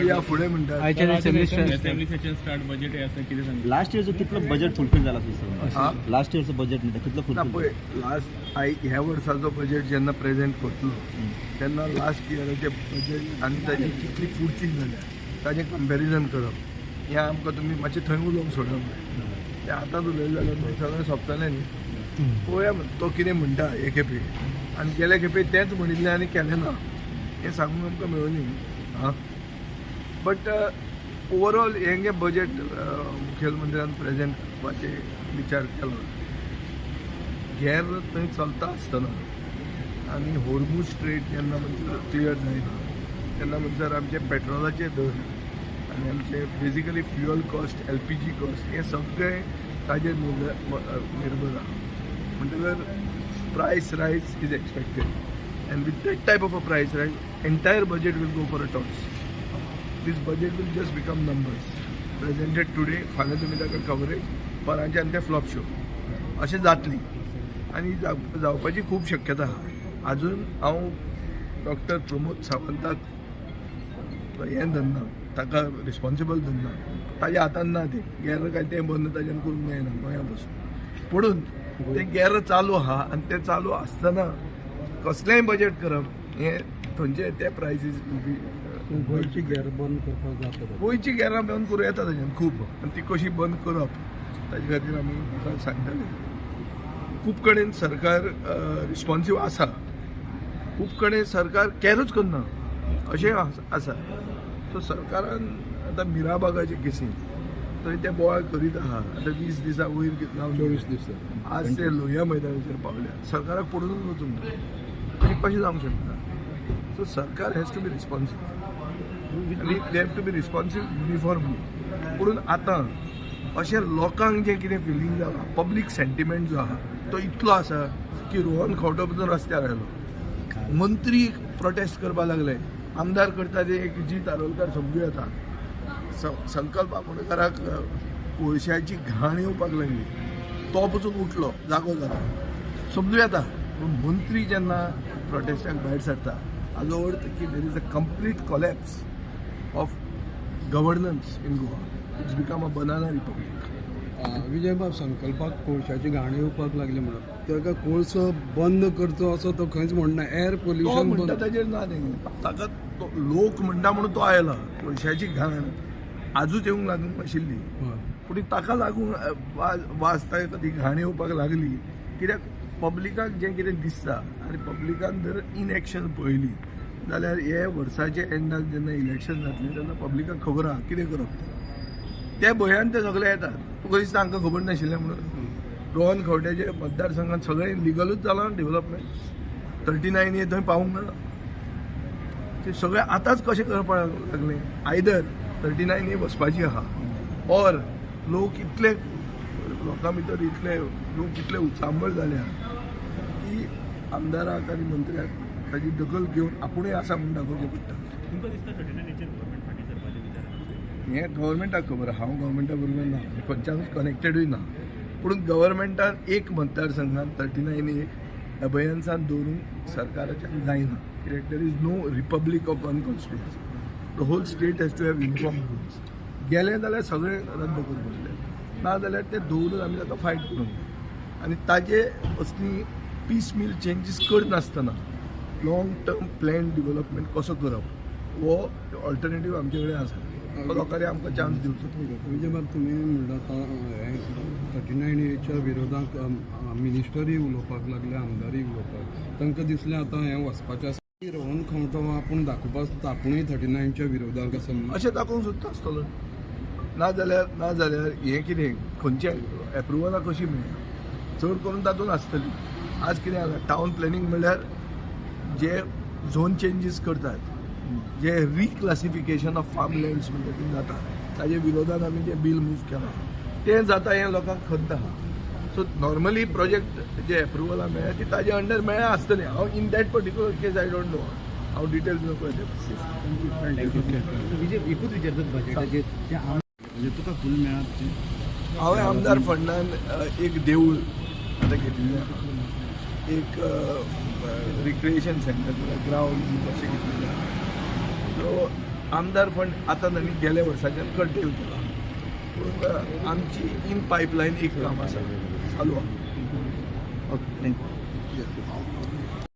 या फुडें म्हणटा लास्ट इयरचं कितलं बजेट फुलफिल झाला सर? लास्ट इयरचं बजेट म्हणता कितलं फुलफिल? पळय, लास्ट ह्या वर्साचो बजेट जेन्ना प्रेजेंट करतलो तेन्ना लास्ट इयराचें बजेट आनी ताजी कितली पुरती जाल्या ताजें कंपॅरिजन करप हें आमकां तुमी मातशें थंय उलोवंक सोडप तें आतांच उलयलें जाल्यार सगळें सोंपतलें न्ही. पळोवया तो कितें म्हणटा हे खेपे आनी गेल्या खेपे तेंच म्हणिल्लें आनी केलें ना हें सांगूंक आमकां मेळुनी. आं, बट ओवरऑल हें गे बजेट मुखेलमंत्र्यान प्रेजेंट करपाचें विचार केलो. गॅर थंय चलता आसतना आनी होर्मुज स्ट्रेट जेन्ना म्हणसर क्लियर जायना तेन्ना म्हणसर आमचे पेट्रोलाचे दर आनी आमचे basically fuel cost, LPG cost हें सगळें ताजेर निर्भर आहा. म्हणटकर price rise is expected and with that type of a price rise entire budget will go for a toss. This budget will just become numbers presented today. फाल्यां तुमी ताका coverage, परांच्यान ते फ्लॉप शो अशें जातली आनी जावपाची खूब शक्यता आहा. आजून हांव डॉक्टर प्रमोद सावंताक हें धरना, ताका रिस्पॉन्सिबल धरना. ताज्या हातान ना तें गॅर काय तें बंद ताज्यान करूंक मेळना गोंया पसून. पुणून तें गॅर चालू आहा आनी तें चालू आसतना कसलेंय बजेट करप हें थंयचे ते प्रायसीस will be. गोंयची गॅर बंद करपाक जाता? गोंयची गॅरां बंद करूं येता ताज्यान खूब, आनी ती कशी बंद करप ताजे खातीर आमी म्हाका सांगतले. खूब कडेन सरकार रिस्पॉन्सीव आसा, खूब कडेन सरकार कॅरूच करना अशें आसा. सो सरकारान आतां मिराबागाचे केसीन थंय ते बोवाळ करीत आहा. आतां 20 दिसां वयर जावन 24 दिसां आज ते लोहिया मैदानाचेर पावल्या. सरकाराक पडूनच वचूंक ना, अशें कशें जावंक शकता? सो सरकार हॅज टू बी रिस्पॉन्सीव आनी they have to be responsive uniformly. पूण आतां अशें लोकांक जें कितें फिलींग जालां, पब्लीक सेंटिमेंट जो आहा तो इतलो आसा की रोहन खंवटो पसून रस्त्यार आयलो, मंत्री प्रोटेस्ट करपाक लागले, आमदार करता ते एक जीत आरोलकार समजूं येता, संकल्प आमोणकराक कोळशाची घाण येवपाक लागली, तो पसून उठलो, जागो जाला, समजूं येता. पूण मंत्री जेन्ना प्रोटेस्टाक भायर सरता हाजो अर्थ की there is a complete collapse of governance in Goa. It's become a banana republic. विजयबाब, संकल्पाक कोळशाची घाण येवपाक लागली म्हणून ताका कोळसो बंद करचो असो तो खंयच म्हणना. एअर पोल्युशन म्हणटा ताजेर ना, तें ताका लोक म्हणटा म्हणून तो आयला. कोळशाची घाण आजूच येवंक लागूंक नाशिल्ली, पूण ताका लागून वास ताका ती घाण येवपाक लागली कित्याक पब्लिकाक जें कितें दिसता आनी पब्लिकान जर इनएक्शन पळयली जाल्यार हे वर्साचे एंडाक जेन्ना इलेक्शन जातलें तेन्ना पब्लिकाक खबर आहा कितें करप तें. त्या भंयान ते सगळे येतात. तुका दिसता हांकां खबर नाशिल्लें म्हणून? रोहन खंवट्याचे मतदारसंघात सगळें लिगलूच जालां डेव्हलपमेंट, 39A थंय पावूंक ना. ते सगळें आतांच कशें करपाक लागलें? आयदर 39A वचपाची आहा ऑर लोक इतले लोकां भितर इतले लोक इतले उचांबळ जाल्या की आमदाराक आनी मंत्र्याक ताजी दखल घेवन आपुणूय आसा म्हूण दाखोवचें पडटा. तुमकां दिसता 39Aचेर गव्हर्मेंट फाटीं सरपाचें विचार? हें गव्हर्मेंटाक खबर. हांव गव्हर्मेंटा बरोबर ना, खंयच्यानूच कनेक्टेडूय ना. पूण गव्हर्मेंटान एक मतदारसंघान 39A अबयन्सान दवरूंक सरकाराच्यान जायना, कित्याक there is no republic of one constituency. The whole state has to have uniform rules. गेलें जाल्यार सगळें रद्द करूंक पडलें, ना जाल्यार तें दवरून आमी ताका फायट करूंक जाय. आनी ताजे असली पीस मील चेंजीस करनासतना लाँग टर्म प्लॅन डेव्हलपमेंट कसो करप हो ऑल्टरनेटीव आमचे कडेन आसा. तो लोकांनी आमकां चान्स दिवचो. विजयबाब, तुमी म्हणटा आतां 39Aच्या विरोधाक मिनिस्टरूय उलोवपाक लागले, आमदारूय उलोवपाक, तांकां दिसलें आतां हें वचपाचें आसा. रोहन खंवटो आपूण दाखोवपाक सोदता आपुणूय 39च्या विरोधाक आसा म्हणून अशें दाखोवंक सोदता आसतलो. नाजाल्यार हें कितें खंयचें एप्रुवलां कशीं मेळ्ळी चड करून तातूंत आसतली. आज कितें जाला, टावन प्लॅनिंग म्हणल्यार जे झोन चेंजीस करतात, जे रिक्लासिफिकेशन ऑफ फार्म लँड्स म्हणटा तें जाता, ताजे विरोधान आमी जें बील मूव केलां तें जाता हें लोकांक खंत आहा. सो नॉर्मली प्रोजेक्ट जे एप्रुवलां मेळ्ळ्या ती ताजे अंडर मेळ्ळ्या आसतली. हांव in that particular case I don't know, हांव डिटेल्स नको. विजय, एकूच विचारतात बजेटाचेर म्हणजे तुका फूल मेळत? हांवें आमदार फंडान एक देवूळ आतां घेतिल्लें आहा, एक रिक्रिएशन सेंटर, ग्रावंड अशें घेतिल्लें आहा. आमदार फंड आतां तांणी गेल्या वर्साच्यान कर्टेल केला, पूण आमची इन पायपलायन एक काम आसा, चालू आहा. Okay, thank you.